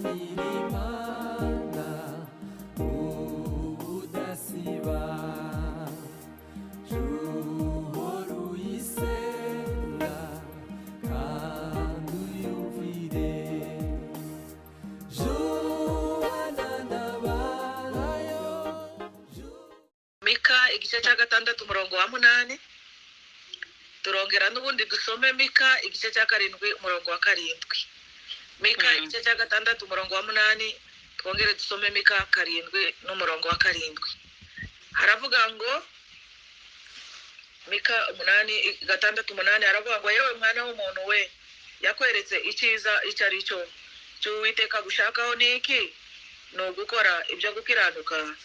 Gusanganira Imana ubudasiba, uhora uyisenga kandi uyumvire, jubana n'abayo. Mika igice cya 6 umurongo wa 8. Turongera n'ubundi dusome Mika igice cya 7 umurongo wa 7. Mika igice cya 6 umurongo wa 8, twongere dusome Mika 7 n'umurongo wa 7. Haravuga ngo Mika 8 6 8, haravuga ngo: "Yewe mwana w'umuntu we, yakweretse icyiza icyo ari cyo. Cy'Uwiteka gushakaho ni iki? Ni ugukora ibyo gukiranuka,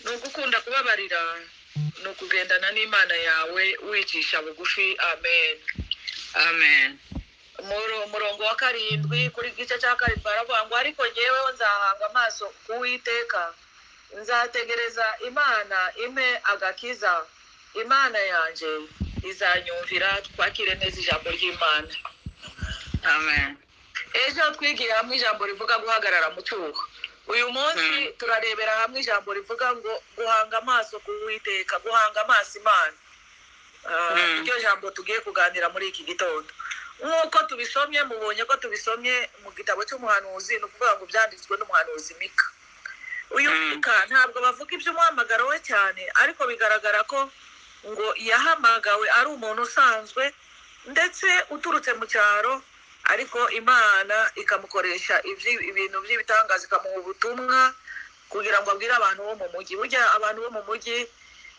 ni ugukunda kubabarira, ni ukugendana n'Imana yawe wicisha bugufi." Amen. Amen. Umurongo wa 7 kuri gice cya 7 baravuga ngo: "Ariko ngeweho nzahanga amaso ku Uwiteka, nzategereza Imana impe agakiza, Imana yanjye izanyumvira." Twakire neza ijambo ry'Imana. Amen. Ejo twigiye hamwe ijambo rivuga guhagarara mu cyuho. Uyu munsi turarebera hamwe ijambo rivuga ngo guhanga amaso ku Uwiteka, guhanga amaso Imana. Iryo jambo tugiye kuganira muri iki gitondo nk'uko tubisomye, mubonye ko tubisomye mu gitabo cy'umuhanuzi, ni ukuvuga ngo byanditswe n'umuhanuzi Mika. Uyu Mika ntabwo bavuga iby'umuhamagaro we cyane, ariko bigaragara ko ngo yahamagawe ari umuntu usanzwe ndetse uturutse mu cyaro, ariko Imana ikamukoresha ibintu by'ibitangaza, ikamuha ubutumwa kugira ngo abwire abantu bo mu mujyi. Burya abantu bo mu mujyi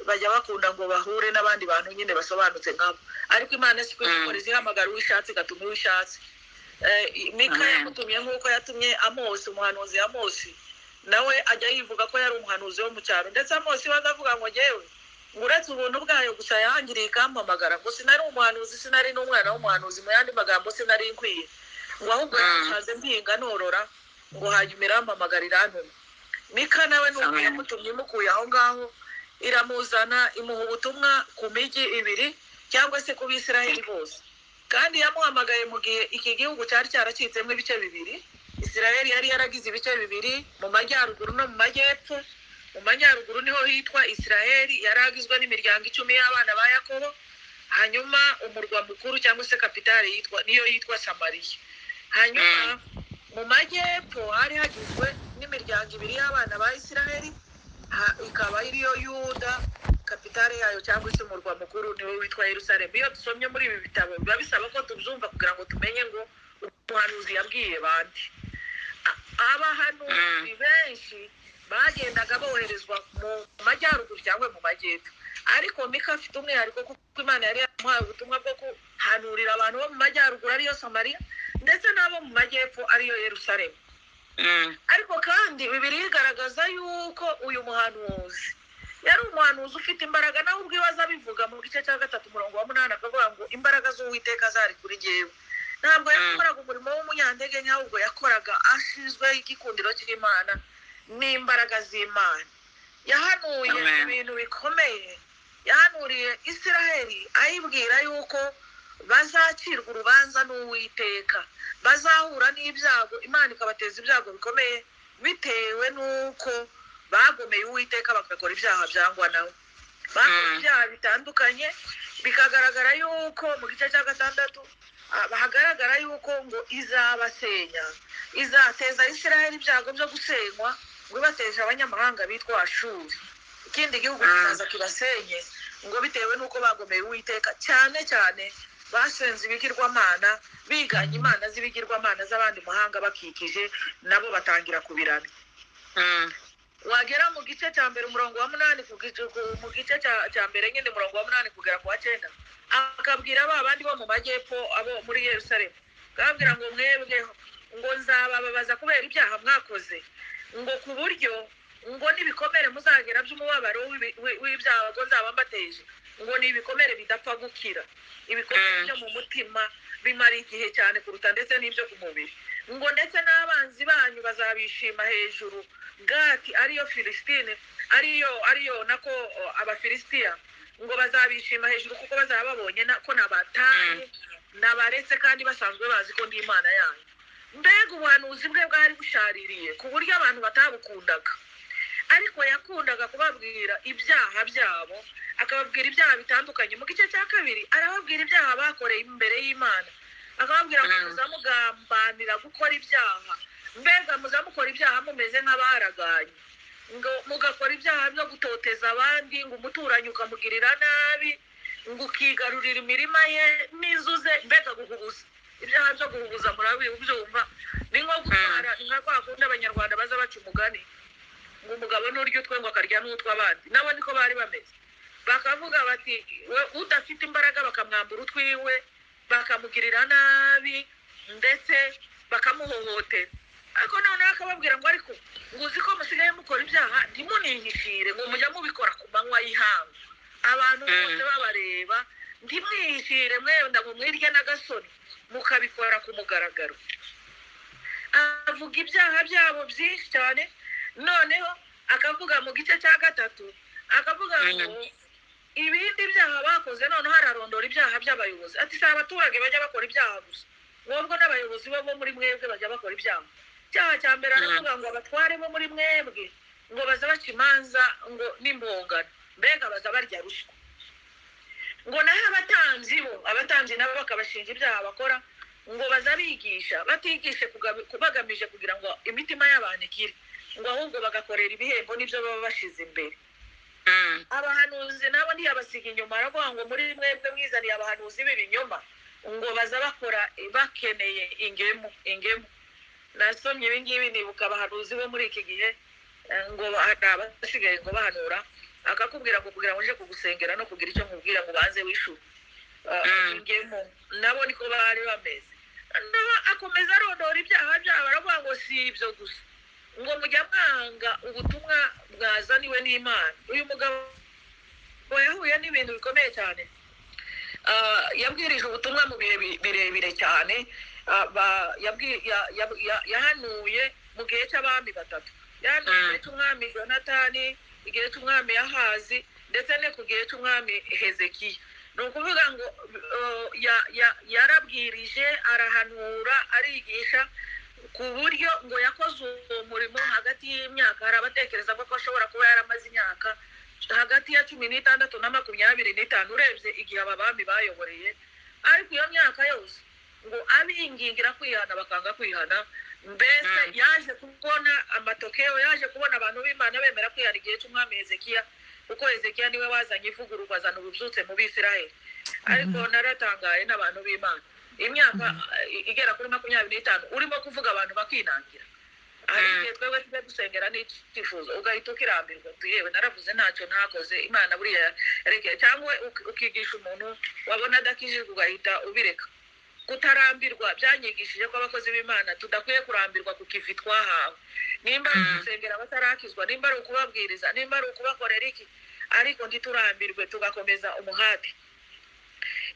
bajya bakunda ngo bahure n'abandi bantu nyine basobanutse nkabo, ariko Imana si ikora, izihamagara uwo ishatse, igatuma uwo ishatse. Mika yamutumye nk'uko yatumye Amosi, umuhanuzi Amosi. Nawe ajya yivuga ko yari umuhanuzi wo mu cyaro, ndetse Amosi we azavuga ngo: "Ngewe ngo uretse ubuntu bwayo gusa yahangiriye ikampamagara, ngo sinari umuhanuzi, sinari n'umwana w'umuhanuzi, mu yandi magambo sinari nkwiye, ngo ahubwo yansanze mpinga norora, ngo hanyuma irampamagara irantuma." Mika nawe ni uko yamutumye, imukuye aho ngaho iramuzana, imuha ubutumwa ku mijyi ibiri cyangwa se ku Bisiraheli bose. Kandi yamuhamagaye mu gihe iki gihugu cyari cyaracitsemo ibice bibiri. Isiraheli yari yaragize ibice bibiri, mu majyaruguru no mu majyepfo. Mu majyaruguru niho hitwa Isiraheli, yari agizwe n'imiryango 10 y'abana ba Yakobo. Hanyuma umurwa mukuru cyangwa se kapitale yitwa niyo yitwa Samariya. Hanyuma mu majyepfo hari hagizwe n'imiryango ibiri y'abana ba Isiraheli, ikaba ariyo Yuda, kapitale yayo cyangwa se umurwa mukuru niwo witwa Yerusalemu. Iyo dusomye muri ibi bitabo biba bisaba ko tubyumva kugira ngo tumenye ngo umuhanuzi yabwiye bande. Abahanuzi benshi bagendaga boherezwa mu majyaruguru cyangwa mu majyepfo, ariko Mika afite umwihariko kuko Imana yari yamuhaye ubutumwa bwo kuhanurira abantu bo mu majyaruguru ariyo Samariya, ndetse n'abo mu majyepfo ariyo Yerusalemu. Ariko kandi Bibiliya igaragaza yuko uyu muhanuzi yari umuhanuzi ufite imbaraga. Nawe ubwiwe aza abivuga mu gice cya 3 umurongo wa 8, akavuga ngo: "Imbaraga z'Uwiteka zari kuri jyewe." Ntabwo yakoraga umurimo w'umunyantege nke, ahubwo yakoraga ashinzweho igikundiro cy'Imana n'imbaraga z'Imana. Yahanuye ibintu bikomeye. Yahanuriye Isiraheli ayibwira yuko bazacirwa urubanza n'Uwiteka, bazahura n'ibyago, Imana ikabateza ibyago bikomeye bitewe n'uko bagomeye Uwiteka bagakora ibyaha byangwa nawe. Bakoze ibyaha bitandukanye, bikagaragara yuko mu gice cya 6 hagaragara yuko ngo izabasenya, izateza Isiraheli ibyago byo gusenywa, ngo ibateje abanyamahanga bitwa Ashuri, ikindi gihugu kizaza kibasenye, ngo bitewe n'uko bagomeye Uwiteka, cyane cyane basenze ibigirwamana, biganye imana z'ibigirwamana z'abandi mahanga bakikije, nabo batangira kubiramya. Wagera mu gice cya 1 umurongo wa 8, mu gice cya 1 nyine umurongo wa 8 kugera ku wa 9, akabwira ba bandi bo mu majyepfo, abo muri Yerusalemu, akababwira ngo: "Mwebweho ngo nzabababaza kubera ibyaha mwakoze, ngo ku buryo ngo n'ibikomere muzagera by'umubabaro w'ibyaha ngo nzaba mbateje, ngo ni ibikomere bidapfa gukira." Ibikomere byo mu mutima bimara igihe cyane kuruta ndetse n'ibyo ku mubiri. Ngo ndetse n'abanzi banyu bazabishima hejuru, Gati ariyo Filisitine, ariyo nako Abafilisitiya, ngo bazabishima hejuru kuko bazaba babonye ko nabataye, nabaretse, kandi basanzwe bazi ko ndi Imana yanyu. Mbega ubuhanuzi bwe bwari bushaririye ku buryo abantu batabukundaga, ariko yakundaga kubabwira ibyaha byabo, akababwira ibyaha bitandukanye. Mu gice cya kabiri arababwira ibyaha bakoreye imbere y'Imana, akababwira ngo muzamugambanira gukora ibyaha, mbega muzamukora ibyaha mumeze nk'abaraganye, ngo mugakora ibyaha byo gutoteza abandi, ngo umuturanyi ukamugirira nabi, ngo ukigarurira imirima ye n'inzu ze, mbega guhubuza, ibyaha byo guhubuza murabyumva, ni nko gutwara, ni nka kwa kundi Abanyarwanda baza baca umugani ngo umugabo n'urya utwe ngo akarya n'utw'abandi, nabo niko bari bameze. Bakavuga bati udafite imbaraga bakamwambura utwiwe, bakamugirira nabi, ndetse bakamuhohotera. Ariko noneho akababwira ngo ariko ngo uzi ko musigaye mukora ibyaha ntimunihishire, ngo mujya mubikora ku manywa y'ihangu, abantu bose babareba, ntimwihishire mwenda ngo mwirye n'agasoni, mukabikora ku mugaragaro. Avuga ibyaha byabo byinshi cyane. Noneho akavuga mu gice cya gatatu, akavuga ngo ibindi byaha bakoze, noneho ararondora ibyaha by'abayobozi, ati si abaturage bajya bakora ibyaha gusa, ngombwa n'abayobozi bo muri mwebwe bajya bakora ibyaha. Icyaha cya mbere aravuga ngo abatware bo muri mwebwe ngo baza baca imanza ngo n'impongano, mbega baza barya ruswa. Ngo naho abatambyi bo, abatambyi nabo bakabashinja ibyaha bakora, ngo baza bigisha batigishe bagamije kugira ngo imitima y'abantu ikire, ngo ahubwo bagakorera ibihembo n'ibyo baba bashize imbere. Abahanuzi nabo ntiyabasiga inyuma, aravuga ngo muri mwebwe mwizaniye abahanuzi b'ibinyoma, ngo baza bakora bakeneye ingemu. Ingemu nasomye ibi ngibi nibuka abahanuzi bo muri iki gihe, ngo hari abasigaye ngo bahanura akakubwira ngo kugira ngo nje kugusengera no kugira icyo nkubwira ngo ubanze wishure. Ingemu nabo niko bari bameze. Nabo akomeza arondora ibyaha byabo, aravuga ngo si ibyo gusa, ngo mujya mwanga ubutumwa bwazaniwe n'Imana. Uyu mugabo yahuye n'ibintu bikomeye cyane. Yabwirije ubutumwa mu bihe birebire cyane, yahanuye mu gihe cy'abami batatu, yahanuye igihe cy'umwami Yonatani, igihe cy'umwami Ahazi, ndetse no ku gihe cy'umwami Hezekiya. Ni ukuvuga ngo yarabwirije, arahanura, arigisha, ku buryo ngo yakoze uwo murimo hagati y'imyaka, hari abatekereza ko ashobora kuba yaramaze imyaka hagati ya 16 na 25, urebye igihe aba bami bayoboreye. Ariko iyo myaka yose ngo abingingira kwihana bakanga kwihana. Mbese yaje kubona amatokeo, yaje kubona abantu b'Imana bemera kwihana igihe cy'umwami Hezekiya, kuko Hezekiya niwe wazanye ivugururwa, azana ububyutse mu Bisirayeli. Ariko naratangaye n'abantu b'Imana, imyaka igera kuri 25 urimo kuvuga abantu bakinangira. Hari igihe twebwe tujya dusengera n'icyifuzo ugahita ukirambirwa, yewe naravuze ntacyo ntakoze, Imana buriya yarekeye. Cyangwa ukigisha umuntu wabona adakijijwe ugahita ubireka. Kutarambirwa byanyigishije ko abakozi b'Imana tudakwiye kurambirwa ku kivi twahawe. Nimba ari ugusengera batarakizwa, nimba ari ukubabwiriza, nimba ari ukubakorera iki, ariko ntiturambirwe, tugakomeza umuhate.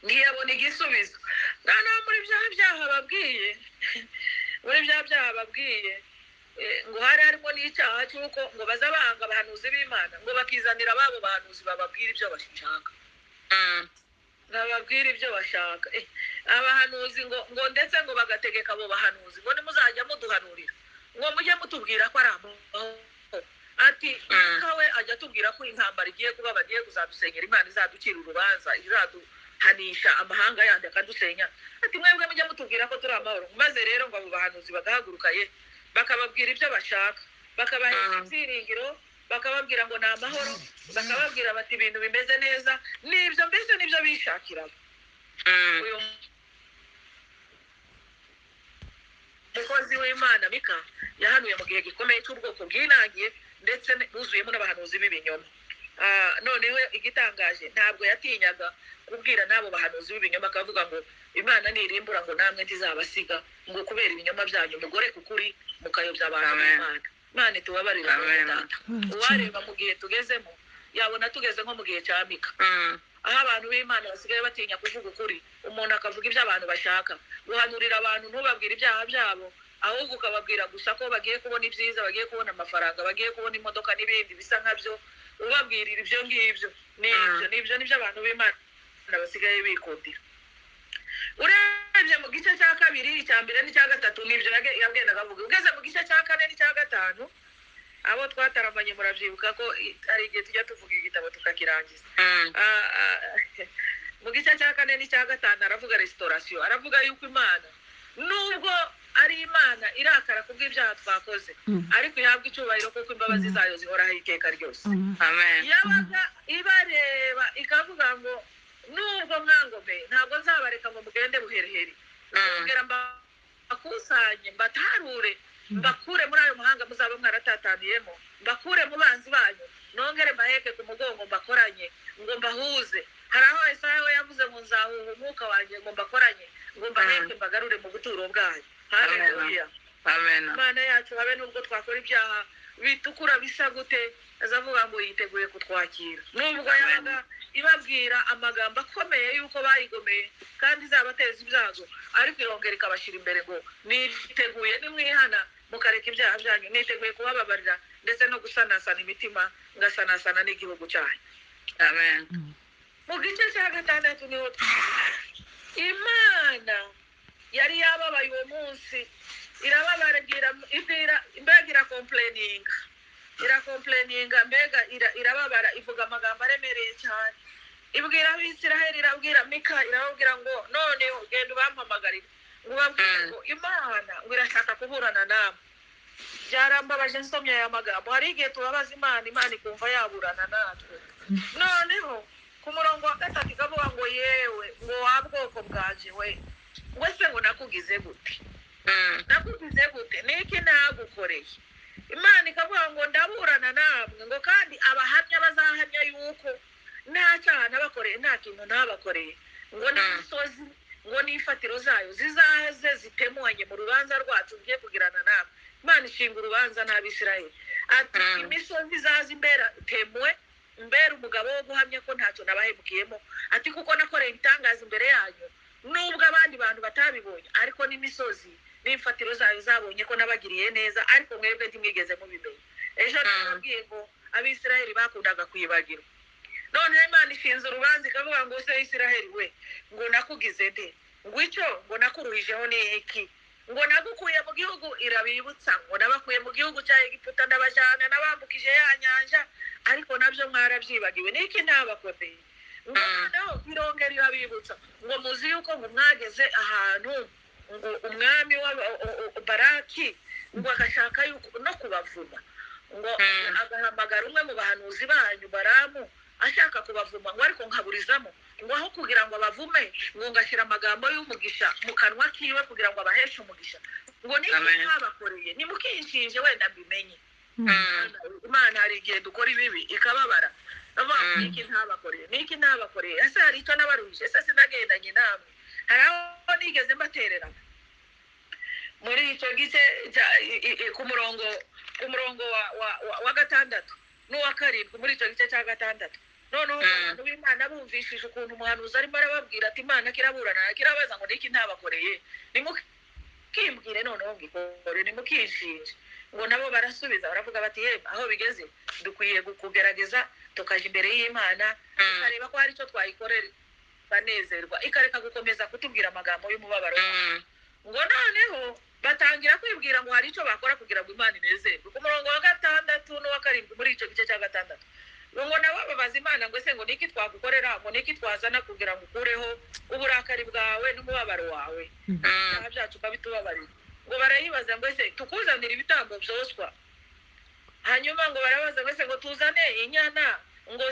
Ntiyabona igisubizo. Noneho muri bya byaha babwiye, muri bya byaha babwiye ngo hari harimo n'icyaha cy'uko ngo baza banga abahanuzi b'Imana, ngo bakizanira ababo bahanuzi bababwira ibyo bashaka, bababwira ibyo bashaka. Abahanuzi ngo ndetse ngo bagategeka abo bahanuzi ngo nimuzajya muduhanurira, ngo mujye mutubwira ko ari amahoro. Ati we ajya atubwira ko intambara igiye kuba, bagiye kuzadusenyera, Imana izaducira urubanza, izaduhanisha amahanga yandi akadusenya. Ati mwebwe mujye mutubwira ko turi amahoro. Maze rero ngo abo bahanuzi bagahaguruka ye, bakababwira ibyo bashaka, bakabahesha ibyiringiro, bakababwira ngo ni amahoro, bakababwira bati ibintu bimeze neza, nibyo mbese nibyo bishakiraga. Uyu mukozi w'Imana Mika yahanuye mu gihe gikomeye cy'ubwoko bwinangiye, ndetse buzuyemo n'abahanuzi b'ibinyoma. Noneho igitangaje, ntabwo yatinyaga kubwira n'abo bahanuzi b'ibinyoma, akavuga ngo Imana nirimbura ngo namwe ntizabasiga, ngo kubera ibinyoma byanyu mugore kukuri mukayobya abantu b'Imana. Imana itubabarire data. Uwareba mu gihe tugezemo yabona tugeze nko mu gihe cya Mika, aho abantu b'Imana basigaye batinya kuvuga ukuri, umuntu akavuga ibyo abantu bashaka, guhanurira abantu ntubabwire ibyaha byabo, ahubwo ukababwira gusa ko bagiye kubona ibyiza, bagiye kubona amafaranga, bagiye kubona imodoka n'ibindi bisa nkabyo, ubabwirira ibyo ngibyo. Nibyo nibyo nibyo abantu b'Imana basigaye bikundira. Urebye mu gice cya kabiri, icya mbere n'icya gatatu, nibyo yagendaga avuga. Ugeze mu gice cya kane n'icya gatanu, abo twataramanye murabyibuka ko hari igihe tujya tuvuga igitabo tukakirangiza. Mu gice cya kane n'icya gatanu aravuga restauration, aravuga yuko Imana nubwo ari Imana irakara kubw'ibyaha twakoze, ariko ihabwa icyubahiro kuko imbabazi zayo zihoraho iteka ryose. Amen. Yabaga ibareba ikavuga ngo nubwo mwangomeye ntabwo nzabareka ngo mugende buheriheri, nzongera mbakusanye, mbatarure, mbakure muri ayo mahanga muzaba mwaratataniye,mo mbakure mu banzi banyu, nongere mbaheke ku mugongo, mbakoranye ngo mbahuze. Hari aho Esaya we yavuze ngo nzahuha umwuka wanjye ngo mbakoranye, ngo mbaheke, mbagarure mu buturo bwanyu. Haleluya. Amen. Imana yacu, habe nubwo twakora ibyaha bitukura bisa gute, azavuga ngo yiteguye kutwakira. Nubwo yabaga ibabwira amagambo akomeye y'uko bayigomeye kandi izabateza ibyago, ariko irongera ikabashyira imbere ngo niteguye, nimwihana mukareka ibyaha byanyu, niteguye kubababarira ndetse no gusanasana imitima, ngasanasana n'igihugu cyanyu. Amen. Mu gice cya gatandatu niho Imana yari yababaye uwo munsi, irababara, ibwira, mbega iracomplaininga, iracomplaininga, mbega irababara, ivuga amagambo aremereye cyane. Ibwira Abisiraheli, irabwira Mika, irababwira ngo noneho genda ubampamagarire, ngo ubabwire ngo Imana ngo irashaka kuburana namwe. Byarambabaje nsomye aya magambo. Hari igihe tubabaza Imana, Imana ikumva yaburana natwe. Noneho ku murongo wa gatatu ikavuga ngo yewe, ngo wa bwoko bwanje we, ngo ese ngo nakugize gute? Nakugize gute? Niki nagukoreye? Imana ikavuga ngo ndaburana namwe, ngo kandi abahamya bazahamya yuko nta cyaha nabakoreye, nta kintu ntabakoreye, ngo n'imisozi ngo n'ifatiro zayo zizaze zitemuanye mu rubanza rwacu ngiye kugirana namwe. Imana ishinga urubanza n'Abisirayeli, ati imisozi izaza imbera temwe, mbere umugabo wo guhamya ko ntacyo nabahemukiyemo, ati kuko nakoreye ibitangaza imbere yanyu nubwo abandi bantu batabibonye, ariko n'imisozi n'imfatiro zayo zabonye ko nabagiriye neza, ariko mwebwe ntimwigeze mubimenya. Ejo nababwiye ngo Abisirayeli bakundaga kwibagirwa. Noneho Imana ishinze urubanza, ikavuga ngo se Isirayeli we, ngo nakugize nde? Ngo icyo ngo nakuruhijeho ni iki? Ngo nagukuye mu gihugu, irabibutsa ngo nabakuye mu gihugu cya Egiputa, ndabajyana, nabambukije ya nyanja, ariko nabyo mwarabyibagiwe. Niki ntabakoreye? Ngo noneho irongera irabibutsa ngo muzi yuko ngo mwageze ahantu ngo umwami wa Baraki ngo agashaka yuko no kubavuma, ngo agahamagara umwe mu bahanuzi banyu Baramu ashaka kubavuma, ngo ariko nkaburizamo, ngo aho kugira ngo abavume, ngo ngashyira amagambo y'umugisha mu kanwa kiwe kugira ngo abaheshe umugisha. Ngo niki Amen. ntabakoreye? Nimukinshinje wenda mbimenye. Imana hari igihe dukora ibibi ikababara. Bavuga ngo niki ntabakoreye? Niki ntabakoreye? Ese hari icyo nabaruhije? Ese sinagendanye namwe? Hari aho nigeze mbaterera? Muri icyo gice ku murongo wa gatandatu n'uwa karindwi muri icyo gice cya gatandatu, noneho abantu b'Imana bumvishije ukuntu umuhanuzi arimo arababwira ati Imana kiraburana, kirabaza ngo niki ntabakoreye? Nimukimbwire noneho ngikore, nimukinshinje. Ngo nabo barasubiza baravuga bati yewe, aho bigeze dukwiye kugerageza tukajya imbere y'Imana, tukareba ko hari icyo twayikorera banezerwa, ikareka gukomeza kutubwira amagambo y'umubabaro. Ngo noneho batangira kwibwira ngo hari icyo bakora kugira ngo Imana inezerwe. Ku murongo wa gatandatu n'uwa karindwi muri icyo gice cya gatandatu, ngo nabo babaza Imana ngo ese ngo niki twagukorera, ngo niki twazana kugira ngo ukureho uburakari bwawe n'umubabaro wawe, ibyaha byacu ukabitubabarira? Ngo barayibaza ngo ese tukuzanire ibitambo byoswa? Hanyuma ngo barabaza ngo ese ngo tuzane inyana ngo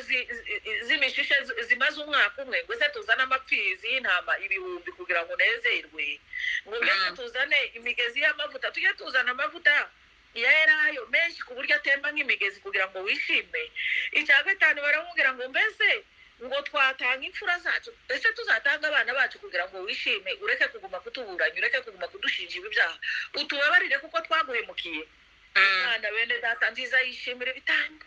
z'imishishe zimaze umwaka umwe? Ngo ese tuzane amapfizi y'intama ibihumbi kugira ngo unezerwe? Ngo mbese tuzane imigezi y'amavuta, tujye tuzana amavuta ya elayo menshi ku buryo atemba nk'imigezi kugira ngo wishime? Icya gatanu baramubwira ngo mbese ngo twatanga imfura zacu? Ese tuzatanga abana bacu kugira ngo wishime, ureke kuguma kutuburanya, ureke kuguma kudushinja ibi byaha, utubabarire kuko twaguhemukiye? Imana, bene data, nziza yishimira ibitambo.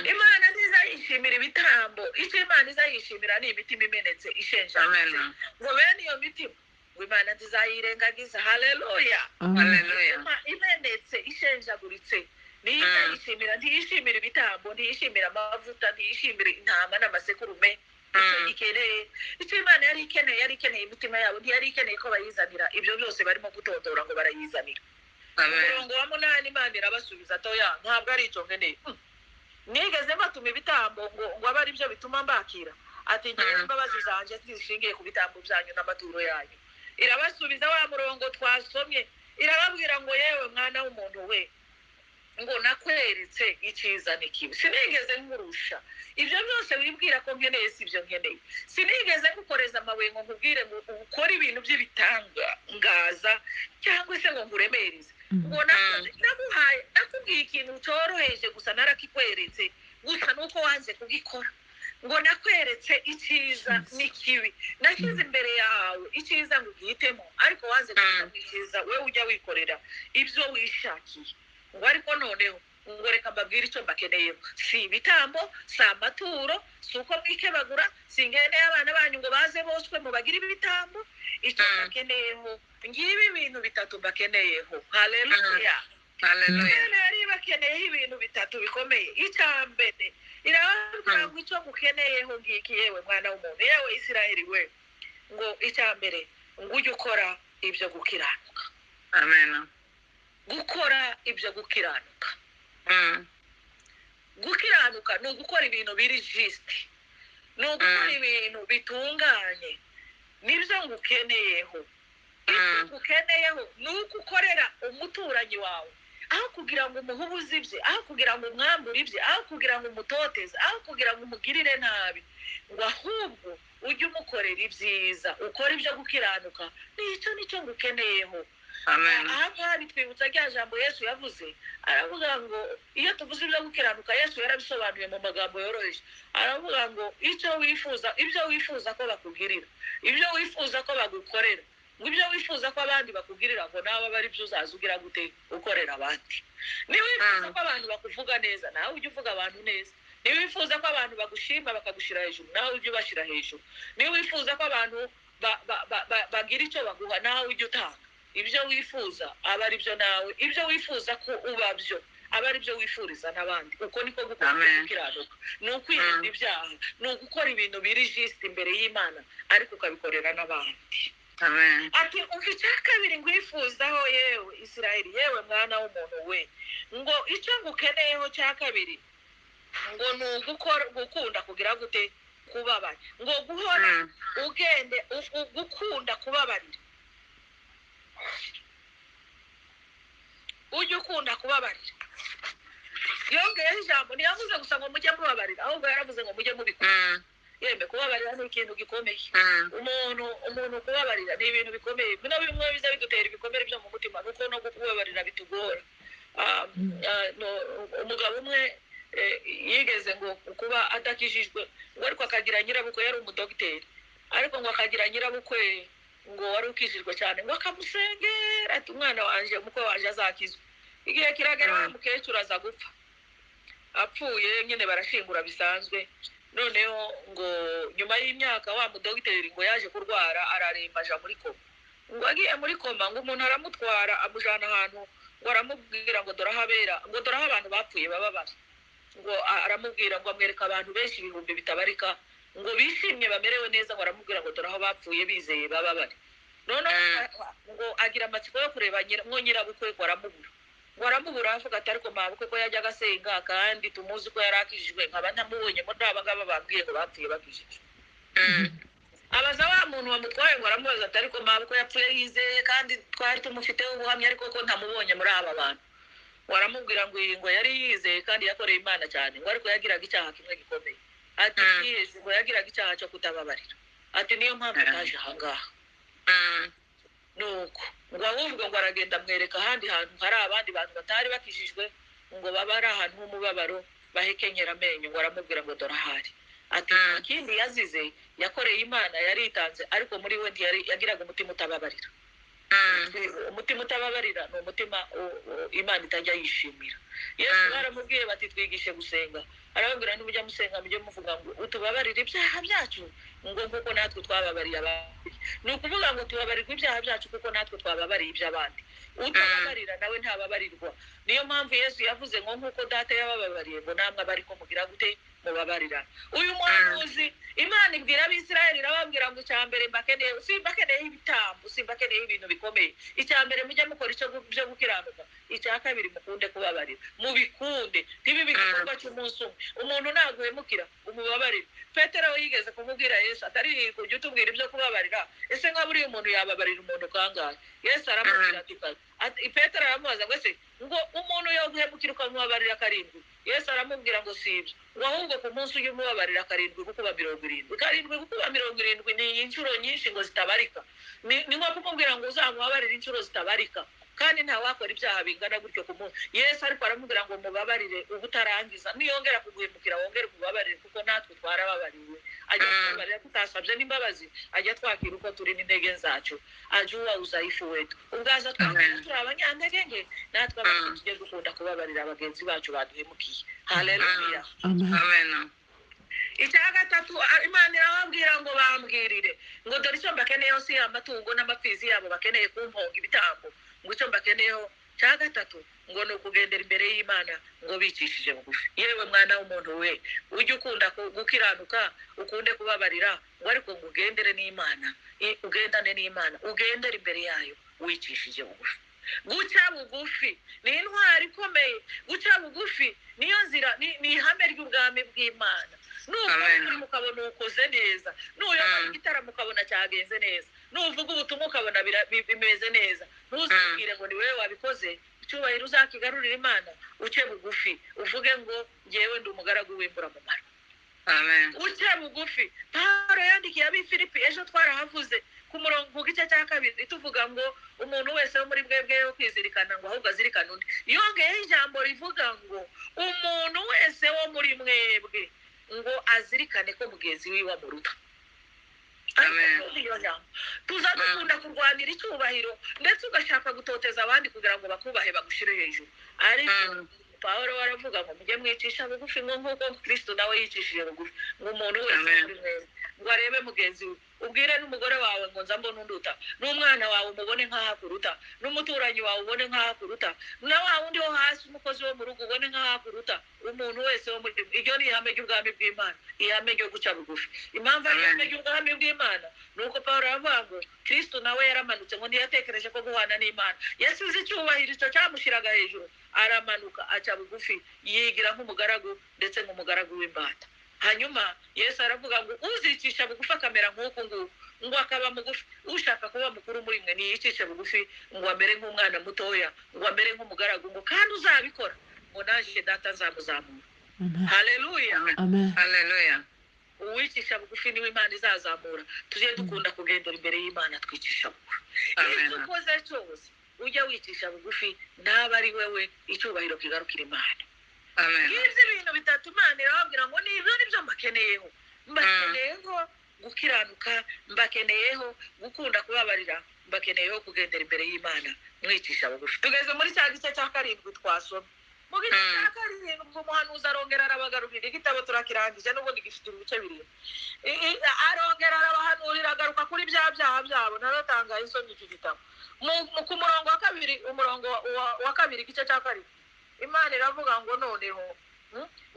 Imana nziza yishimira ibitambo. Icyo Imana iza yishimira ni imitima imenetse, ishenjaguritse. Amen. Ngo bene iyo mitima ngo Imana ntizayirengagiza. Haleluya. Haleluya. Imitima imenetse, ishenjaguritse niyo izayishimira. Ntiyishimira ibitambo, ntiyishimira amavuta, ntiyishimira intama n'amasekurume. Icyo ikeneye, icyo Imana yari ikeneye, yari ikeneye imitima yabo, ntiyari ikeneye ko bayizanira ibyo byose barimo gutondora ngo barayizanira. Amen. Umurongo wa 8, Imana irabasubiza atoya, ntabwo ari icyo nkeneye. Nigeze mbatuma ibitambo ngo abe ari byo bituma mbakira? Ati ngewe imbabazi zanjye zishingiye ku bitambo byanyu n'amaturo yanyu. Irabasubiza wa murongo twasomye, irababwira ngo yewe mwana w'umuntu we, ngo nakweretse icyiza n'ikibi, sinigeze nkurusha ibyo byose wibwira ko nkeneye, si ibyo nkeneye. Sinigeze ngukoreza amabuye ngo nkubwire ngo ukore ibintu by'ibitangaza cyangwa se ngo nkuremereze. Ngo naguhaye, nakubwiye ikintu cyoroheje gusa, narakikweretse gusa nuko wanze kugikora. Ngo nakweretse icyiza n'ikibi, nashyize imbere yawe icyiza ngo ugihitemo, ariko wanze guhitamo icyiza, wowe ujya wikorera ibyo wishakiye. Ngo ariko noneho ngo reka mbabwire icyo mbakeneyeho, si ibitambo, si amaturo, si uko mwikebagura, si ngeneye abana banyu ngo baze boswe mubagire ibitambo. Icyo mbakeneyeho, ngibi ibintu bitatu mbakeneyeho. Haleluya. Hallelujah. Imana yari ibakeneyeho ibintu bitatu bikomeye. Icya mbere irababwira ngo icyo ngukeneyeho ngiki, yewe mwana w'umuntu, yewe Isirayeli we, ngo icya mbere ngo ujye ukora ibyo gukiranuka. Amen. Gukora ibyo gukiranuka. Gukiranuka ni ugukora ibintu biri juste, ni ugukora ibintu bitunganye, nibyo ngukeneyeho. Icyo ngukeneyeho ni uko ukorera umuturanyi wawe, aho kugira ngo umuhubuze ibye, aho kugira ngo umwambure ibye, aho kugira ngo umutoteze, aho kugira ngo umugirire nabi, ngo ahubwo ujye umukorera ibyiza, ukore ibyo gukiranuka. Nicyo nicyo ngukeneyeho. Amen. Aha ngaha bitwibutsa rya jambo Yesu yavuze, aravuga ngo iyo tuvuze ibyo gukiranuka, Yesu yarabisobanuye mu magambo yoroheje, aravuga ngo icyo wifuza, ibyo wifuza ko bakugirira, ibyo wifuza ko bagukorera, ngo ibyo wifuza ko abandi bakugirira, ngo nawe abe ari byo uzaza ugira gute, ukorera abandi. Niba wifuza ko abantu bakuvuga neza, nawe ujye uvuga abantu neza. Niba wifuza ko abantu bagushima bakagushyira hejuru, nawe ujye ubashyira hejuru. Niba wifuza ko abantu bagira icyo baguha, nawe ujye utanga. Ibyo wifuza aba ari byo nawe, ibyo wifuza ko uba byo aba ari byo wifuriza n'abandi. Uko niko gukora Amen. gukiranuka, ni ukwirinda ibyaha, ni ugukora ibintu biri juste imbere y'Imana, ariko ukabikorera n'abandi. Amen. Ati umva icya kabiri ngwifuzaho, yewe Isirayeli, yewe mwana w'umuntu we, ngo icyo ngukeneyeho cya kabiri ngo ni ugukora, gukunda kugira gute, kubabarira, ngo guhora ugende gukunda kubabarira, ujye ukunda kubabarira. Yongeyeho ijambo, ntiyavuze gusa ngo mujye mubabarira, ahubwo yaravuze ngo mujye mubikora. Yemwe, kubabarira ni ikintu gikomeye. Umuntu kubabarira ni ibintu bikomeye. Bino bimwe biza bidutera ibikomere byo mu mutima, nuko no kubabarira bitugora. Umugabo umwe yigeze ngo kuba adakijijwe, ngo ariko akagira nyirabukwe, yari umudogiteri, ariko ngo akagira nyirabukwe ngo wari ukijijwe cyane, ngo akamusengera ati umwana wanje, umukwe wanje azakizwe. Igihe kiragera wa mukecuru aza gupfa, apfuye nyine barashingura bisanzwe. Noneho ngo nyuma y'imyaka wa mudogiteri ngo yaje kurwara, araremba aja muri koma. Ngo agiye muri koma, ngo umuntu aramutwara amujana ahantu, ngo aramubwira ngo dore aho abera, ngo dore aho abantu bapfuye baba bari. Ngo aramubwira ngo amwereka abantu benshi ibihumbi bitabarika, ngo bishimye bamerewe neza, ngo aramubwira ngo dore aho bapfuye bizeye baba bari. Noneho ngo agira amatsiko yo kureba ngo nyirabukwe, ngo aramubura. Ngo aramubura, avuga ati ariko mabukwe ko yajyaga asenga kandi tumuzi ko yari akijijwe, nkaba ntamubonye muri aba ngaba bambwiye ngo bapfuye bakijijwe. Abaza wa muntu wamutwaye, ngo aramubaza ati ariko mabukwe yapfuye yizeye kandi twari tumufiteho ubuhamya, ariko ko ntamubonye muri aba bantu. Ngo aramubwira ngo iyi ngo yari yizeye kandi yakoreye Imana cyane, ngo ariko yagiraga icyaha kimwe gikomeye. Ati yizeye, ngo yagiraga icyaha cyo kutababarira. Ati niyo mpamvu ataje aha ngaha. Nuko ngo ahubwo ngo aragenda amwereka ahandi hantu hari abandi bantu batari bakijijwe, ngo baba ari ahantu h'umubabaro bahekenyera amenyo, ngo aramubwira ngo dore ahari. Ati ikindi yazize, yakoreye Imana, yaritanze, ariko muri we ntiyari, yagiraga umutima utababarira. Umutima utababarira ni umutima Imana itajya yishimira. Yesu baramubwiye bati twigishe gusenga, arababwira nimujya musenga mujye muvuga ngo utubabarire ibyaha byacu, ngo nkuko natwe twababariye abandi. Ni ukuvuga ngo tubabarirwe ibyaha byacu kuko natwe twababariye iby'abandi. Utababarira nawe ntababarirwa. Niyo mpamvu Yesu yavuze ngo nkuko data yabababariye, ngo namwe abe ariko mugira gute, Mubabarirane. Uyu muhanuzi, Imana ibwira Abisirayeli, irababwira ngo icya mbere mbakeneye, simbakeneyeho ibitambo, simbakeneyeho ibintu bikomeye. Icya mbere, mujye mukora icyo byo gukiranuka. Icya kabiri, mukunde kubabarira, mubikunde, ntibibe igikorwa cy'umunsi umwe. Umuntu naguhemukira, umubabarire. Petero we yigeze kumubwira Yesu, atari kujya utubwira ibyo kubabarira, ese nka buriya umuntu yababarira umuntu kangahe? Yesu aramubwira ati Petero aramubaza ngo ese ngo umuntu yoguhemukira ukamubabarira karindwi? Yesu aramubwira ngo si ibyo, ngo ahubwo ku munsi ujye umubabarira karindwi gukuba 70. Karindwi gukuba 70 ni inshuro nyinshi ngo zitabarika. Ni nko kumubwira ngo uzamubabarire inshuro zitabarika, kandi ntawakora ibyaha bingana gutyo ku munsi. Yesu ariko aramubwira ngo mubabarire ubutarangiza, niyongera kuguhemukira wongere umubabarire, kuko natwe twarababariwe. Ajya kubabarira tutasabye n'imbabazi, ajya twakira uko turi n'intege zacu, ajua udhaifu wetu, ubwaza twakira turi abanyantege nke. Natwe abantu tujye dukunda kubabarira bagenzi bacu baduhemukiye. Haleluya. Amen. Amen. Icya gatatu, Imana irababwira ngo bambwirire ngo dore icyo mbakeneyeho si amatungo n'amapfizi yabo bakeneye kumponga ibitambo, ngo icyo mbakeneyeho cya gatatu ngo ni ukugendera imbere y'Imana ngo bicishije bugufi. Yewe mwana w'umuntu we, ujye ukunda gukiranuka, ukunde kubabarira, ngo ariko ngo ugendere n'Imana, ugendane n'Imana, ugendere imbere yayo wicishije bugufi. Guca bugufi ni intwari ikomeye. Guca bugufi niyo nzira, ni ihame ry'ubwami bw'Imana. Nukora Amen. umurimo ukabona uwukoze neza, nuyobora igitaramo ukabona cyagenze neza, nuvuga ubutumwa ukabona bimeze neza, ntuzibwire ngo ni wowe wabikoze. Icyubahiro uzakigarurira Imana. Uce bugufi, uvuge ngo ngewe ndi umugaragu w'imburamumaro. Amen. Uce bugufi. Pawulo yandikiye ab'i Filipi, ejo twarahavuze ku murongo, ku gice cya kabiri, tuvuga ngo umuntu wese wo muri mwebwe yo kwizirikana ngo ahubwo azirikane undi. Yongeyeho ijambo rivuga ngo umuntu wese wo muri mwebwe ngo azirikane ko mugenzi wiwe amuruta. Amen. Ariko iyo jambo, tuza dukunda kurwanira icyubahiro, ndetse ugashaka gutoteza abandi kugira ngo bakubahe, bagushyire hejuru, ariko Pawulo we aravuga ngo mujye mwicisha bugufi, ngo nk'uko Kristo nawe yicishije bugufi, ngo umuntu wese Amen. muri mwebwe ngo arebe mugenzi we. Ubwire n'umugore wawe ngo nza mbona unduta, n'umwana wawe umubone nk'aho akuruta, n'umuturanyi wawe ubone nk'aho akuruta, na wa wundi wo hasi, umukozi wo mu rugo, ubone nk'aho akuruta. Umuntu wese wo muri, iryo ni ihame ry'ubwami bw'Imana, ihame ryo guca bugufi. Impamvu ari Amen. ihame ry'ubwami bw'Imana ni uko Pawulo aravuga ngo Kristo nawe yaramanutse, ngo ntiyatekereje ko guhana n'Imana, yasize icyubahiro icyo cyamushyiraga hejuru, aramanuka aca bugufi, yigira nk'umugaragu, ndetse nk'umugaragu w'imbata. Hanyuma Yesu aravuga ngo uzicisha bugufi akamera nk'uku nguku, ngo akaba mugufi, ushaka kuba mukuru muri mwe niyicishe bugufi, ngo amere nk'umwana mutoya, ngo amere nk'umugaragu, ngo kandi uzabikora, ngo naje Data nzamuzamura. Amen. Haleluya. Amen. Amen. Hallelujah. Uwicisha bugufi niwe Imana izazamura. Tujye dukunda kugendera imbere y'Imana twicisha bugufi. Amen. Icyo ukoze cyose ujya wicisha bugufi, ntaba ari wewe, icyubahiro kigarukira Imana. Amen. Ngibyo ibintu bitatu Imana irababwira ngo nibyo nibyo mbakeneyeho. Mbakeneyeho gukiranuka, mbakeneyeho gukunda kubabarira, mbakeneyeho kugendera imbere y'Imana mwicisha bugufi. Tugeze muri cya gice cya karindwi twasoma. Mu gice cya karindwi umuhanuzi arongera arabagarurira. Igitabo turakirangije n'ubundi gifite ibice birindwi. Arongera arabahanurira, agaruka kuri bya byaha byabo. Naratangaye nsomye iki gitabo. Ku murongo wa kabiri, umurongo wa kabiri, igice cya karindwi, Imana iravuga ngo noneho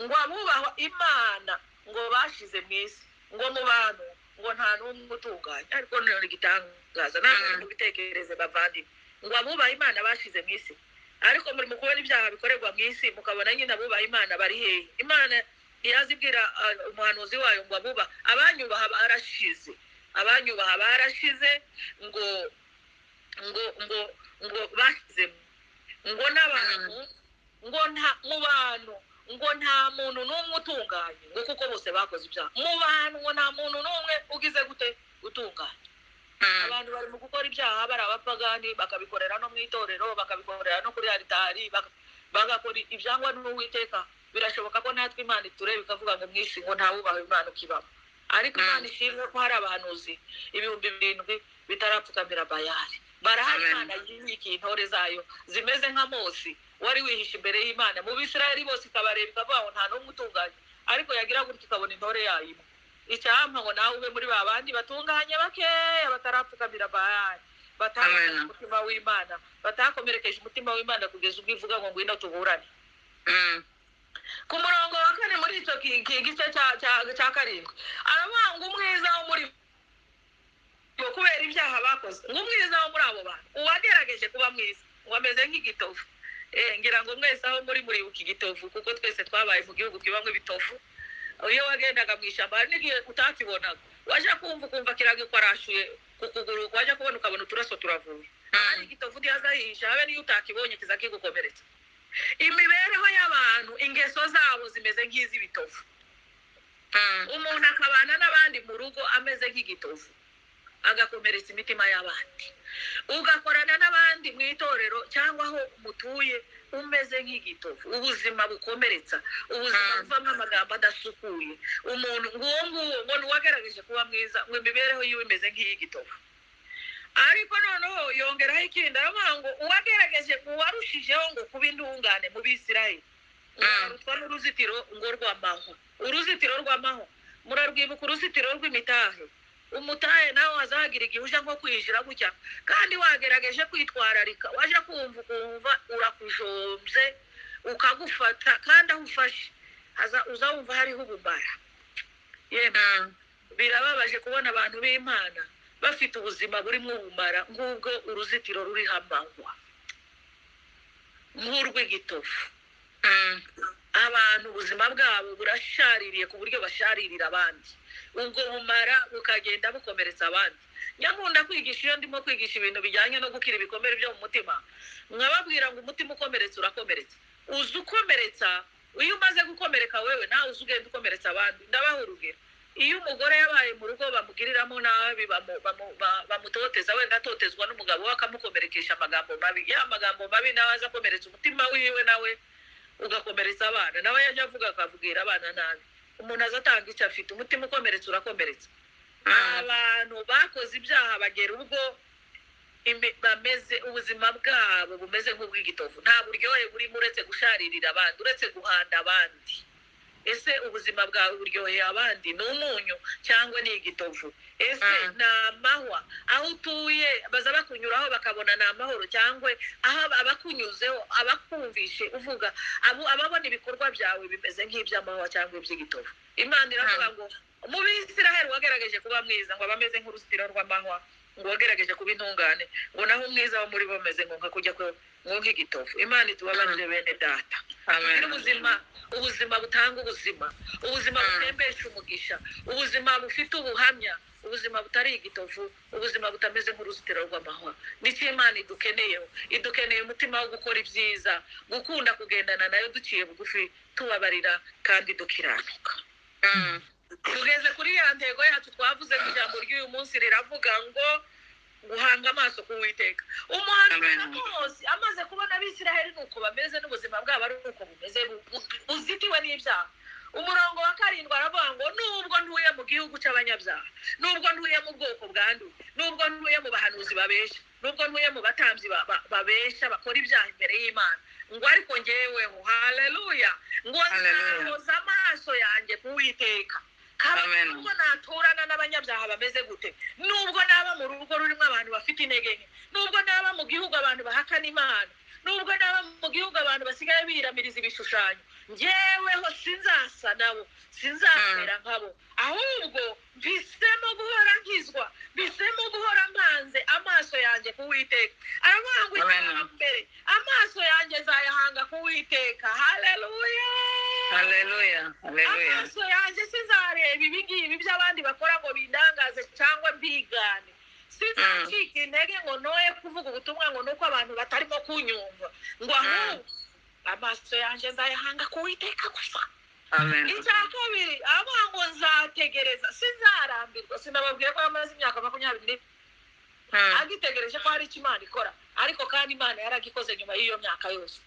ngo abubaha Imana ngo bashize mu isi, ngo mu bantu ngo nta n'umwe utunganye. Ariko noneho igitangaza, namwe mubitekereze bavandimwe, ngo abubaha Imana bashize mu isi, ariko muri mu kubona ibyaha bikorerwa mu isi, mukabona nyine abubaha Imana bari hehe? Imana ntiyazibwira umuhanuzi wayo ngo abubaha, abanyubaha barashize, abanyubaha barashize, ngo ngo ngo ngo bashize, ngo n'abantu ngo nta, mu bantu ngo nta muntu n'umwe utunganye, ngo kuko bose bakoze ibyaha. Mu bantu ngo nta muntu n'umwe ugize gute? Utunganye. Abantu bari mu gukora ibyaha, bari abapagani, bakabikorera no mu itorero, bakabikorera no kuri alitari, bagakora ibyangwa n'Uwiteka. Birashoboka ko natwe Imana itureba ikavuga ngo mu isi ngo ntawubaha Imana ukibamo. Ariko Imana ishimwe ko hari abahanuzi 7000 bitarapfukamira Bayali. Barahari. Amen. Imana yibikiye intore zayo zimeze nka Mose wari wihishe imbere y'Imana mu Bisirayeli bose, ikabareba ikavuga ngo nta n'umwe utunganye, ariko yagira gutya ikabona intore yayo imwe. Icyampa ngo nawe ube muri ba bandi batunganye bakeya batarapfukamira Bayali, batakomerekeje Amen. umutima w'Imana, batakomerekeje umutima w'Imana kugeza ubwo ivuga ngo ngwino tuburane. Ku murongo wa 4 muri icyo gice cya 7 aravuga ngo umwiza wo muri bo kubera ibyaha bakoze, ngo umwiza wo muri abo bantu uwagerageje kuba mwiza ngo ameze nk'igitovu. Ngira ngo mwese aho muri muribuka igitovu, kuko twese twabaye mu gihugu kibamo ibitovu. Iyo wagendaga mu ishyamba hari n'igihe utakibonaga, waje kumva ukumva kiragikwarashuye ku kuguru, waje kubona ukabona uturaso turavuye. Hari igitovu ntiyazahisha, habe n'iyo utakibonye kiza kigukomeretsa. Imibereho y'abantu, ingeso zabo zimeze nk'iz'ibitovu. Umuntu akabana n'abandi mu rugo ameze nk'igitovu, agakomeretsa imitima y'abandi. Ugakorana n'abandi mu itorero cyangwa aho mutuye umeze nk'igitovu, ubuzima bukomeretsa, ubuzima buvamo amagambo adasukuye. Umuntu nguwo nguwo ngo ni uwagerageje kuba mwiza, ngo imibereho yiwe imeze nk'iy'igitovu. Ariko noneho yongeraho ikindi, aravuga ngo uwagerageje, uwarushijeho ngo kuba intungane mu Bisirayeli, ngo arutwa n'uruzitiro ngo rw'amahwa. Uruzitiro rw'amahwa murarwibuka, uruzitiro rw'imitahe. Umutahe nawe wazagira igihe uje nko kwinjira gutya, kandi wagerageje kwitwararika, waje kumva ukumva urakujombye ukagufata, kandi aho ufashe uzawumva hariho ubumara. Yemwe birababaje kubona abantu b'Imana bafite ubuzima burimo ubumara nk'ubwo uruzitiro ruriho amahwa, nk'urw'igitovu. Abantu ubuzima bwabo burashaririye ku buryo basharirira abandi, ubwo bumara bukagenda bukomeretsa abandi. Nyakunda kwigisha, iyo ndimo kwigisha ibintu bijyanye no gukira ibikomere byo mu mutima, nkababwira ngo umutima ukomeretse urakomeretsa, uza ukomeretsa. Iyo umaze gukomereka wewe nawe uza ugenda ukomeretsa abandi. Ndabaha urugero, iyo umugore yabaye mu rugo bamugiriramo nabi, bamutoteza, wenda atotezwa n'umugabo we akamukomerekesha amagambo mabi, ya magambo mabi nawe aza akomeretsa umutima wiwe, nawe ugakomeretsa abana, nawe yajya avuga akabwira abana nabi. Umuntu aza atanga icyo afite, umutima ukomeretsa urakomeretsa. Abantu bakoze ibyaha bagera ubwo bameze, ubuzima bwabo bumeze nk'ubw'igitovu, nta buryohe burimo uretse gusharirira abandi, uretse guhanda abandi. Ese ubuzima bwawe buryoheye abandi ni umunyu cyangwa ni igitovu? Ese ni amahwa? Aho utuye baza bakunyuraho bakabona ni amahoro, cyangwa aho abakunyuzeho abakumvishe uvuga, ababona ibikorwa byawe bimeze nk'iby'amahwa cyangwa iby'igitovu? Imana iravuga ngo mu Bisiraheli wagerageje kuba mwiza ngo abameze nk'uruzitiro rw'amahwa, ngo wagerageje kuba intungane, ngo naho umwiza wo muri bo ameze ngo nka kujya ngo nk'igitovu. Imana itubabarire bene data. Tugire ubuzima, ubuzima butanga ubuzima, ubuzima butembesha umugisha, ubuzima bufite ubuhamya, ubuzima butari igitovu, ubuzima butameze nk'uruzitiro rw'amahwa. Nicyo Imana idukeneyeho, idukeneye umutima wo gukora ibyiza, gukunda kugendana nayo duciye bugufi, tubabarira kandi dukiranuka. Tugeze kuri ya ntego yacu twavuze mu ijambo ry'uyu munsi, riravuga ngo guhanga amaso ku Uwiteka. Umuhanuzi Amosi amaze kubona Abisiraheli nuko bameze n'ubuzima bwabo ari uko bumeze, buzitiwe n'ibyaha. Umurongo wa 7 aravuga ngo nubwo ntuye mu gihugu cy'abanyabyaha, nubwo ntuye mu bwoko bwanduye, nubwo ntuye mu bahanuzi babesha, nubwo ntuye mu batambyi babesha bakora ibyaha imbere y'Imana, ngo ariko njyeweho, haleluya, ngo nzahoza amaso yanjye ku Uwiteka. Nubwo naturana n'abanyabyaha bameze gute, nubwo naba mu rugo rurimo abantu bafite intege nke, nubwo naba mu gihugu abantu bahakana Imana, nubwo naba mu gihugu abantu basigaye biramiriza ibishushanyo, njyeweho sinzasa nabo, sinzamera nkabo, ahubwo mpisemo guhora nkizwa, mpisemo guhora mpanze amaso yanjye ku Uwiteka. Aravuga ngo mbere amaso yanjye nzayahanga ku Uwiteka. Haleluya, haleluya, haleluya. Amaso yanjye sinzareba ibi ngibi by'abandi bakora ngo bindangaze cyangwa mbigane, sinzacika intege ngo noye kuvuga ubutumwa ngo nuko abantu batarimo kunyumva, ngo ahubwo amaso yanjye nzayahanga ku Uwiteka gusa. Amen. Icya kabiri aravuga ngo nzategereza, sinzarambirwa. Sinababwiye ko yamaze imyaka 20 agitegereje ko hari icyo Imana ikora, ariko kandi Imana yaragikoze nyuma y'iyo myaka yose.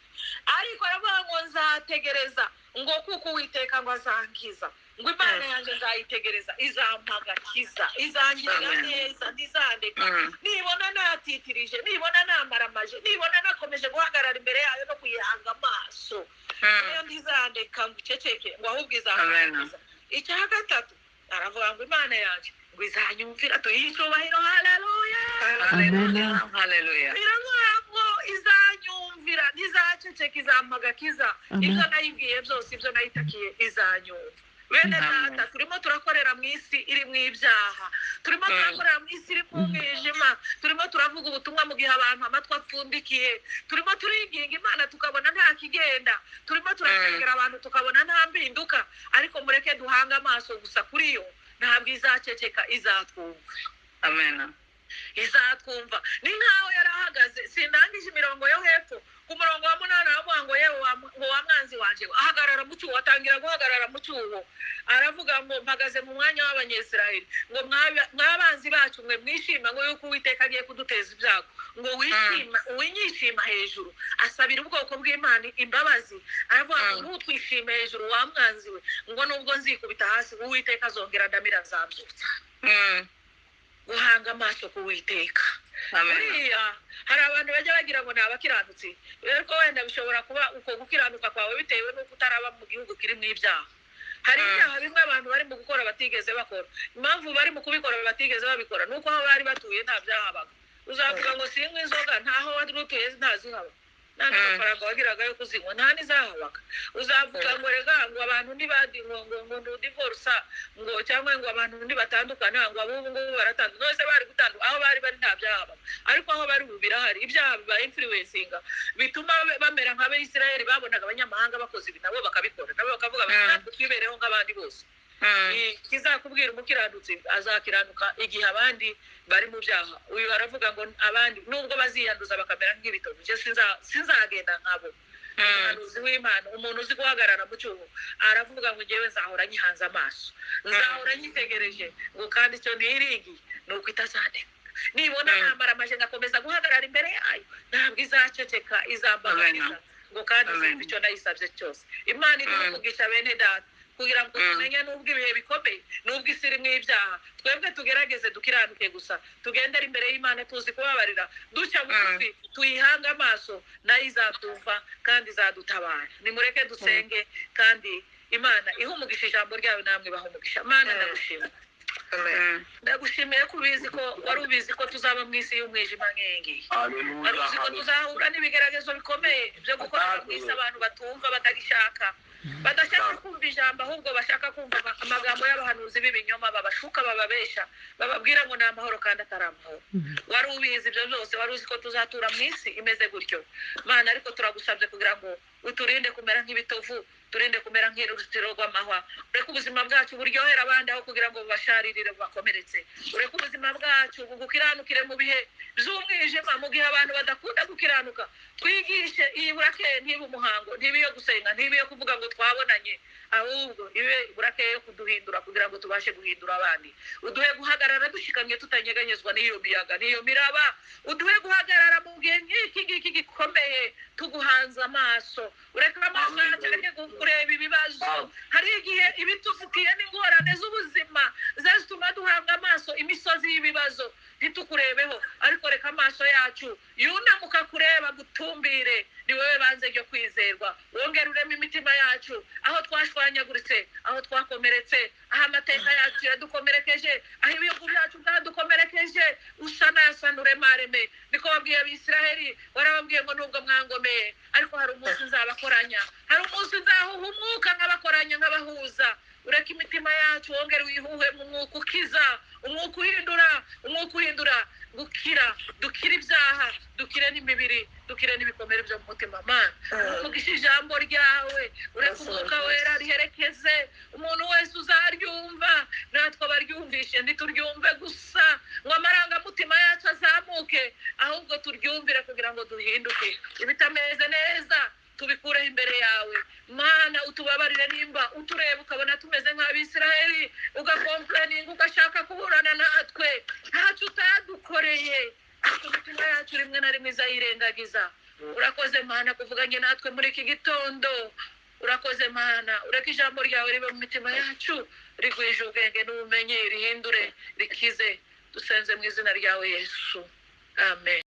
Ariko aravuga ngo nzategereza, ngo kuko Uwiteka ngo azankiza, ngo Imana yanjye nzayitegereza, izampa agakiza, izangirira neza, ntizandeka. Nibona natitirije, nibona namaramaje, nibona nakomeje guhagarara imbere yayo no kuyihanga amaso, nayo ntizandeka ngo iceceke, ngo ahubwo izampa agakiza. Icya gatatu aravuga ngo Imana yanjye ngo izanyumvira, tuyihe icyubahiro. Haleluya, haleluya, haleluya. Biravuga ngo izanyumvira, ntizaceceka. izaceceka, izampa agakiza. Ibyo nayibwiye byose, ibyo nayitakiye, izanyumva. Bene data, turimo turakorera mu isi iri mu ibyaha, turimo turakorera mu isi iri mu mwijima, turimo turavuga ubutumwa mu gihe abantu amatwi apfundikiye, turimo turiginga Imana tukabona nta kigenda, turimo turasengera abantu tukabona nta mpinduka. Ariko mureke duhange amaso gusa kuri yo, ntabwo izaceceka, izatwumva. Amen. Izatwumva. Ni nkaho yari ahagaze, sindangije imirongo yo hepfo, ku murongo wa 8 aravuga ngo yewe ngo wa mwanzi wanje, ahagarara mu cyuho, atangira guhagarara mu cyuho, aravuga ngo mpagaze mu mwanya w'Abanyesiraheli, ngo mwabanzi bacu mwe mwishima ngo yuko Uwiteka agiye kuduteza ibyago, ngo wishima winyishima hejuru. Asabira ubwoko bw'Imana imbabazi, aravuga ngo ntutwishime hejuru wa mwanzi we, ngo nubwo nzikubita hasi Uwiteka azongera ndamira nzabyutsa. Guhanga amaso ku Uwiteka. Buriya hari abantu bajya bagira ngo ni abakiranutsi, ariko wenda bishobora kuba uko gukiranuka kwawe bitewe n'uko utaraba mu gihugu kirimo ibyaha. Hari ibyaha bimwe abantu bari mu gukora batigeze bakora. Impamvu bari mu kubikora batigeze babikora ni uko aho bari batuye nta byahabaga. Uzavuga ngo sinywa inzoga, ntaho wari utuye ntazihaba, nta n'amafaranga wagiraga yo kuzinywa, nta n'izahabaga. Uzavuga ngo rega ngo abantu ntibadi ngo ngo ngo ntudivorusa, ngo cyangwa ngo abantu ntibatandukana, ngo ab'ubu ngubu baratandukana, none se bari gutandukana aho bari bari nta byahabaga. Ariko aho bari ubu birahari, ibyaha biba influencinga, bituma bamera nk'Abayisiraheli babonaga abanyamahanga bakoze ibi, nabo bakabikora, nabo bakavuga bati natwe twibereho nk'abandi bose. Kizakubwira umukiranutsi azakiranuka igihe abandi bari mu byaha. Uyu aravuga ngo abandi nubwo baziyanduza bakamera nk'ibitoki, njye sinzagenda nkabo. Umuhanuzi w'Imana, umuntu uzi guhagarara mu cyuho, aravuga ngo njyewe nzahora nyihanze amaso, nzahora nyitegereje, ngo kandi icyo niringiye ni uko itazandeka. Nibona nambara amaje ngakomeza guhagarara imbere yayo, ntabwo izaceceka, izambagariza, ngo kandi izumva icyo nayisabye cyose. Imana iduhe umugisha bene data, kugira ngo tumenye nubwo ibihe bikomeye, nubwo isi irimo ibyaha, twebwe tugerageze dukiranuke gusa, tugendere imbere y'Imana tuzi kubabarira, duca bugufi, tuyihange amaso, nayo izatumva kandi izadutabara. Nimureke dusenge, kandi Imana ihe umugisha ijambo ryayo, namwe ibahe umugisha. Mana, ndagushima, ndagushimiye ko ubizi, ko wari ubizi ko tuzaba mu isi y'umwijima nk'iyi ngiyi. Wari uzi ko tuzahura n'ibigeragezo bikomeye byo gukorera mu isi abantu batumva, batagishaka, badashaka kumva ijambo, ahubwo bashaka kumva amagambo y'abahanuzi b'ibinyoma, babashuka, bababesha, bababwira ngo ni amahoro kandi atari amahoro. Wari ubizi ibyo byose, wari uzi ko tuzatura mu isi imeze gutyo, Mana. Ariko turagusabye kugira ngo uturinde kumera nk'ibitovu, turinde kumera nk'uruzitiro rw'amahwa. Ureke ubuzima bwacu buryohera abandi aho kugira ngo bubasharirire, bubakomeretse. Ureke ubuzima bwacu bugukiranukire mu bihe by'umwijima, mu gihe abantu badakunda gukiranuka. Twigishe iyi burakeye ntibe umuhango, ntibe iyo gusenga, ntibe iyo kuvuga ngo twabonanye, ahubwo ibe burakeye yo kuduhindura kugira ngo tubashe guhindura abandi. Uduhe guhagarara dushikamye, tutanyeganyezwa n'iyo miyaga n'iyo miraba. Uduhe guhagarara mu gihe nk'iki ngiki gikomeye tuguhanze amaso. Ureke amaso yacu areke kureba ibibazo. Hari igihe ibitufitiye n'ingorane z'ubuzima zituma duhanga amaso imisozi y'ibibazo, ntitukurebeho. Ariko reka amaso yacu yunamuka kureba, gutumbire, ni wowe banze ryo kwizerwa. Wongere ureme imitima yacu aho twashwanyaguritse, aho twakomeretse, aho amateka yacu yadukomerekeje, aho ibihugu byacu byadukomerekeje. Usanasana, uremareme. Niko wabwiye Abisiraheli, warababwiye ngo nubwo mwangomeye, ariko hari umunsi nzabakoranya, hari umunsi nzahuha umwuka nkabakoranya, nkabahuza. Ureke imitima yacu wongere wihuhe mu mwuka ukiza, umwuka uhindura, umwuka uhindura gukira, dukire ibyaha, dukire n'imibiri, dukire n'ibikomere byo mu mutima. Mana, umugisha ijambo ryawe, ureke umwuka wera riherekeze umuntu wese uzaryumva. Natwe abaryumvishe ntituryumve gusa ngo amarangamutima yacu azamuke, ahubwo turyumvire kugira ngo duhinduke. Ibitameze neza tubikureho imbere yawe. Mana, utubabarire nimba utureba ukabona tumeze nk'Abisiraheli, ugakomplaninga, ugashaka kuburana natwe. Ntacyo utadukoreye, ariko imitima yacu rimwe na rimwe izayirengagiza. Urakoze Mana kuvuganye natwe muri iki gitondo. Urakoze Mana, ureke ijambo ryawe ribe mu mitima yacu, rigwije ubwenge n'ubumenyi, rihindure, rikize. Dusenze mu izina ryawe Yesu, amen.